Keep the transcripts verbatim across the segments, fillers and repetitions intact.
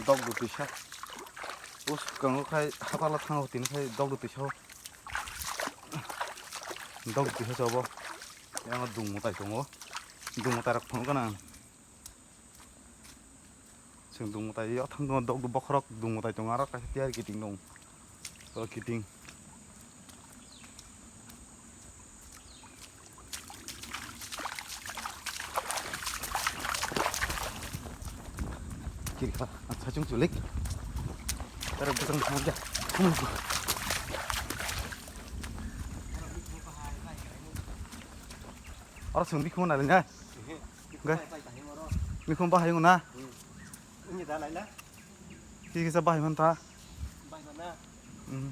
Dok dutwi sa. Us kango khai hapala thango tini khai dok dutwi sao. Dok dutwi sa chobo. Yang dung mutai tongo. Dung mutai rok phano kana. Sing dung mutai yo thang dok du bokhorok dung mutai tongo aro kaisa tiyar kiting dong. Oro kiting. Kirikha, acha chung chulik. Tara bwsang thang ja. Oro sung bikhu na le na. Gai. Mikhum bahai na. Ini da lai la. Kisa bahai man ta. Bahai man na. Hmm.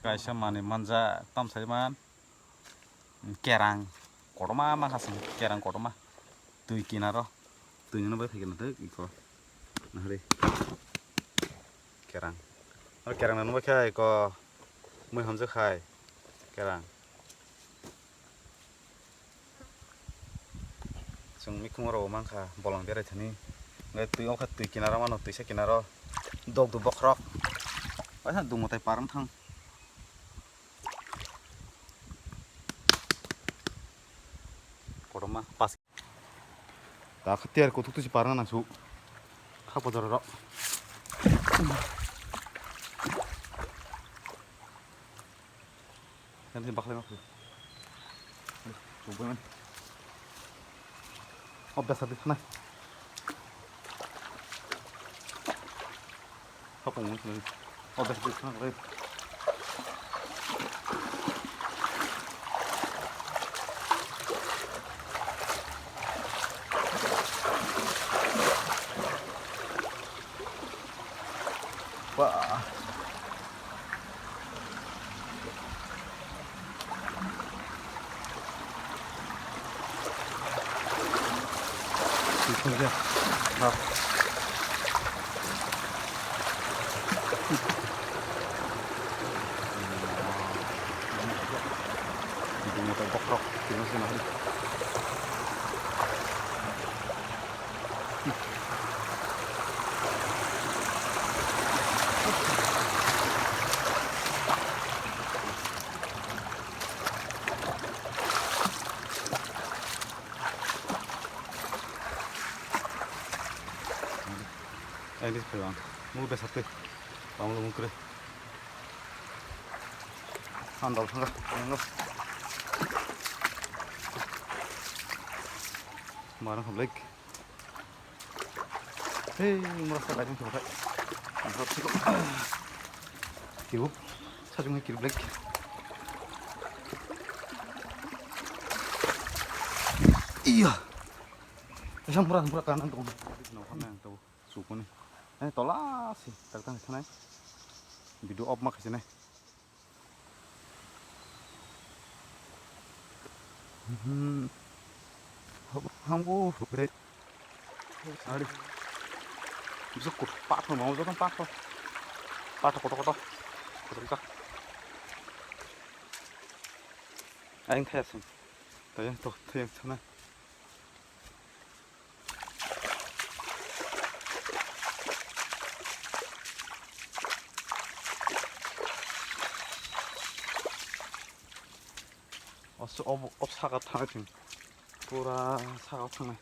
Kaisa manwi manja tamsai man. Kerang kotorma mankha song, kerang kotorma. Twi kinaro, twi nino bai phaikhe nathok iko. Nahari. Kerang. O kerang nano bai khe iko. Mui hamjak khai. Kerang. Chwng mikhungo rw mankha bolong berai thani. Hwnkhe twi o khe twi kinaro mano, twisa kinaro dok dok bokhorok. Waisa dungmo tai par wng thang. Kotorma pas. Ta khe tiyar kuthuk twi se parna nang su. Kha bojaro rok. Yang sini bakal lagi. Tunggu man. Oh, biasa di sana. Hapung mo sini. Oh, biasa di sana. Wah. Ini sebelah. Mau besar tuh. Kamu mau kere. Andal sana. Mana kau lagi? Hei, mura sa lain kau kai. Mura sih kau. Kiup, sajung kiup lagi. Iya. Esa mura mura kanan tuh. Nokhan yang tuh. Sukuni. Eh, tola sih, tak tang sana. Video off mak sini. Hmm. Hop, hambo, hop, re. Ari. Bisa kut, pathor, mau jotong pathor. Pathor, kotor, kotor. Kotor ka. Aing thaya sung. Tayang toh, tayang sana. Oso, ob, ob saka thang thing. Pura saka thangnai.